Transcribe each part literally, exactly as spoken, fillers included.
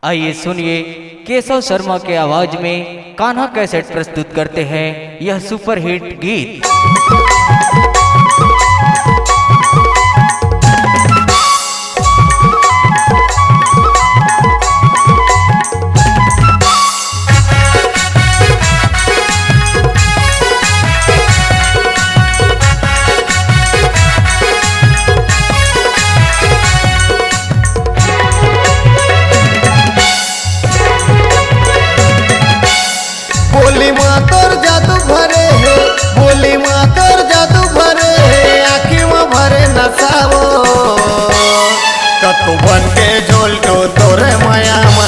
आइए सुनिए केशव शर्मा के आवाज में कान्हा कैसेट प्रस्तुत करते हैं यह सुपरहिट गीत। बोली मा तोर जादू भरे हे, बोली मा तोर जादू भरे हे, आँखी मा भरे नशा वो। कतो बन के झोलटो तोरे मया मा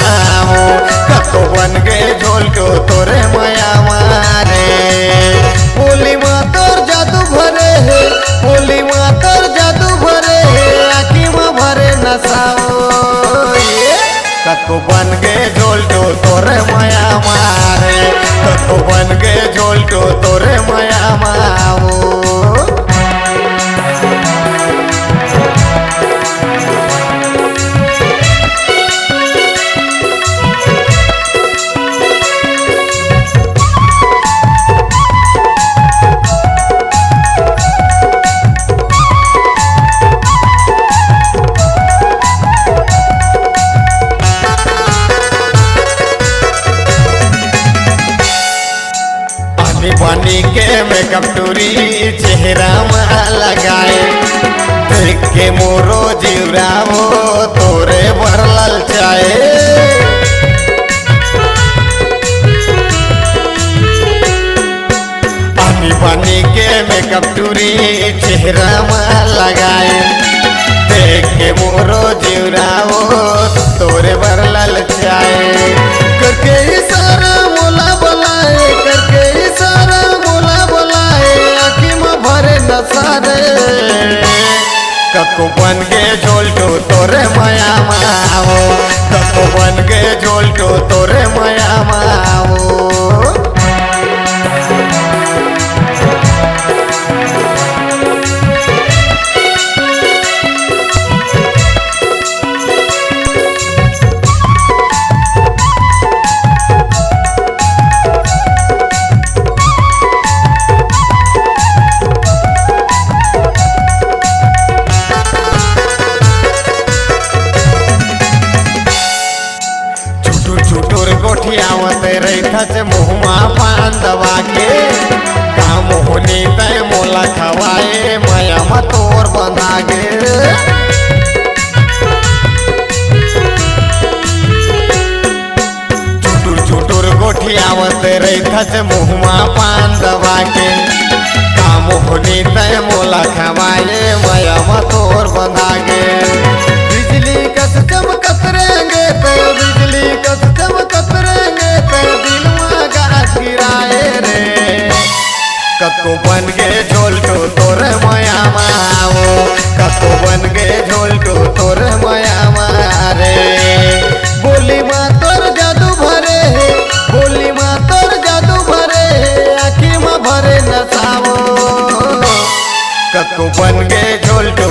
वो, कतो बन के झोलटो तोरे मया मा रे। बोली मा तोर जादू भरे हे, बोली मा तोर जादू भरे हे, आँखी मा भरे नशा वो। ये कतो बन के झोलटो तोरे मया मा रे, कतो बन के झोलटो तोरे मया मा वो। आनी बानी के मेकअप टूरी चेहरा मा लगाए, देख के मोरो जिउरा वो तोरे बर ललचाए। आनी बानी के मेकअप टूरी चेहरा मा लगाए, देख के मोरो जिउरा वो तोरे बर ललचाए। करके इशारा मोला बलाए, करके इशारा मोला बलाए, आँखी मा भरे नशा रे। कको बन के झोलटो तोरे मया मा वो, कको बन के झोलटो तोरे मया मा वो। चुटुर चुटुर गोठियावत रहिथस मुँह मा पान दबा के, का मोहनी तैं मोला खवाए, मया मा तोर बंधा गे। चुटुर चुटुर गोठियावत रहिथस मुँह मा पान दबा के, का मोहनी तैं मोला खवाए, मया मा तोर बंधा गे। बिजली कस चमकत रेंगे तैं, बिजली कस चमकत रेंगे तैं, दिल मा गाज गिराए रे। कको बन गे झोलटो तोर मया मा वो, कको बन गे झोलटो तोर मया मा रे। बोली मा तोर जादू भरे हे, बोली मा तोर जादू भरे हे, आँखी मा भरे नशा वो। कको बन गे झोलटो